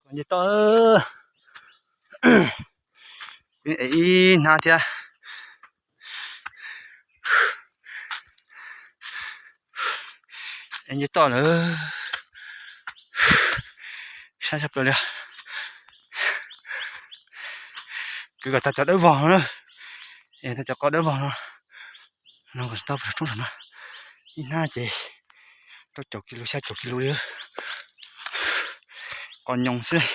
Nce toj, es ib hnab thiab. Es nce toj lawm, sab sab plaws li. Kwv kom tag cov dawb vog no na, es tag cov qos dawb vog no, no kom tau roob saum no. Ib hnab ces rau caum kis lus xya caum kis lus li, qos nyoos xwb.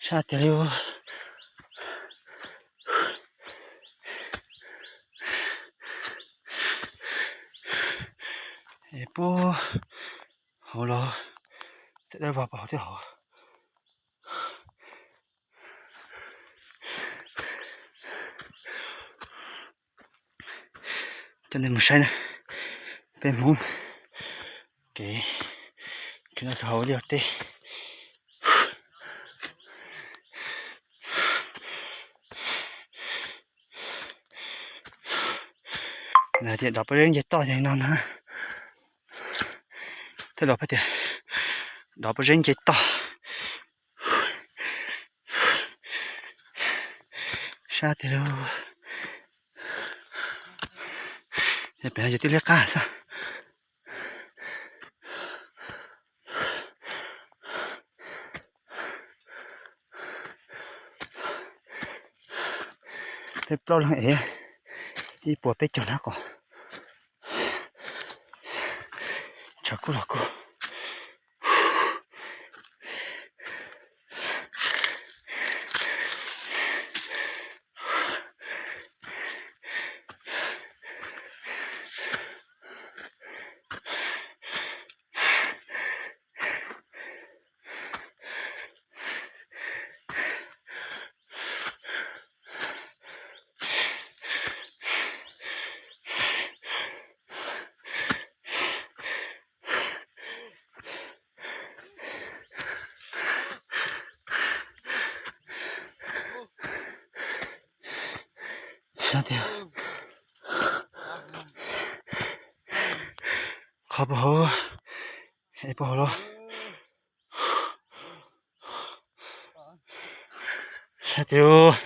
Sab tiag li. Es puag hauv los txawm dawb vog puag hauv thiab hauv. Coj nej mus saib na, peb Hmoob kev khwv noj khwv haus ua liaj ua teb. Lawv tias dov pob zeb nce toj ces no na. Thiab los peb tias dov pob zeb nce toj. Sab tiag lauj. Pem no ces twb liab qab xwb. Peb plaub leeg ev ib puas peb caug hnab qos. Tshav kub los kub. Sab tiag. Qhov puag hauv, es puag hauv los. Sab tiag.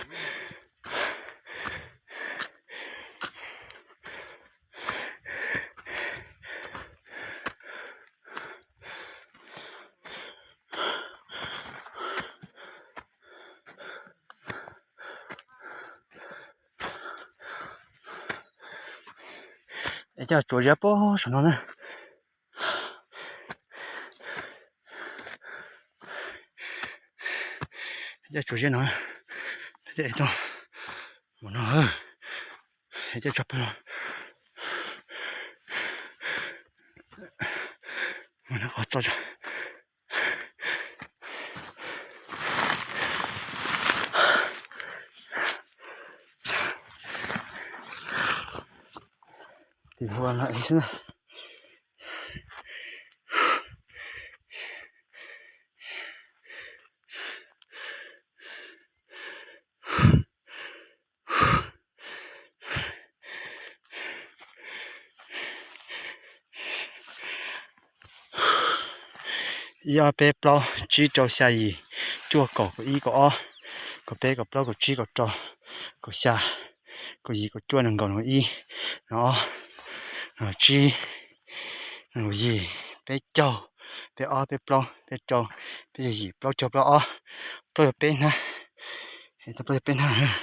Es coj tsuav ziab puag saum no na. Coj tsuav ziab no, peb thiaj ev tau mus no. Es coj tso pawg los mus no qhov txog. Tim hu no ev xwb na. Ib ob peb plaub tsib rau xya yim cuaj kaum kaum ib kaum ob kaum peb kaum plaub kaum tsib kaum rau kaum xya kaum yim kaum cuaj nees nkaum nees ib nees ob nees tsib nees yim peb caug peb ob peb plaub peb rau peb caug yim plaub caug plaub ob plaub caug peb hnab. Tau plaub caug peb hnab.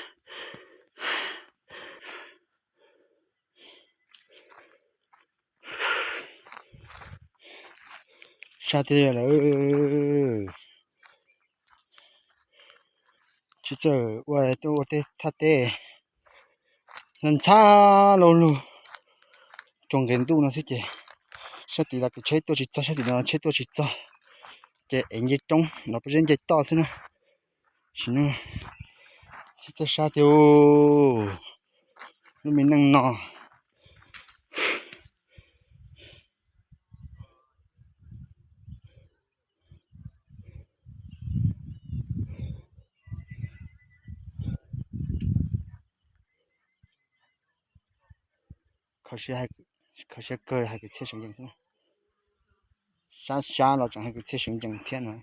Sab tiag lawm. Tsis txawj ua, tuaj ua tej thaj teb ntxhab ntxhab lauj lug, tsuas nqes ntuj no xwb ces sab tim los tsheb tuaj tsis txog, sab tim no tsheb tuaj tsis txog, ces ev nce roob los pob zeb nce toj xwb na. Sim no tsis txawj sab tiag lub me neej no. kho siab kawg hais kwv txhiaj seev yees xwb. Sab sab los tseem hais kwv txhiaj seev yees thiab no.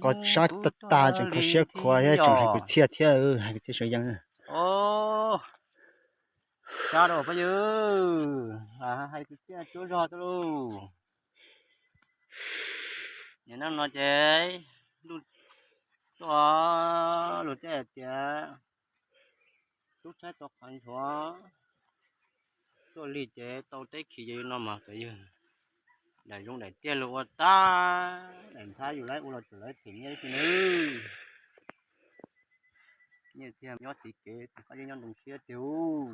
Qhov sab tag tag tseem kho siab khuav thiab tseem hais kwv txhiaj thiab, hais kwv txhiaj seev yees. Sab rau pab yawg, hais kwv txhiaj cuab zog tuaj lauj. Nim no no ces luag tej hais tias tub tshaib tau qhov ntshua, tuaj lig ces tau teb khi ces no mas pab yawg, daim zoo daim tiaj los ua tag, daim nthab yus lawv ua los txawm lawv them nyiaj ib si nawb. Nyiaj thiaj nyob txij kev, qab zib nyob ntoo siab tiag ub.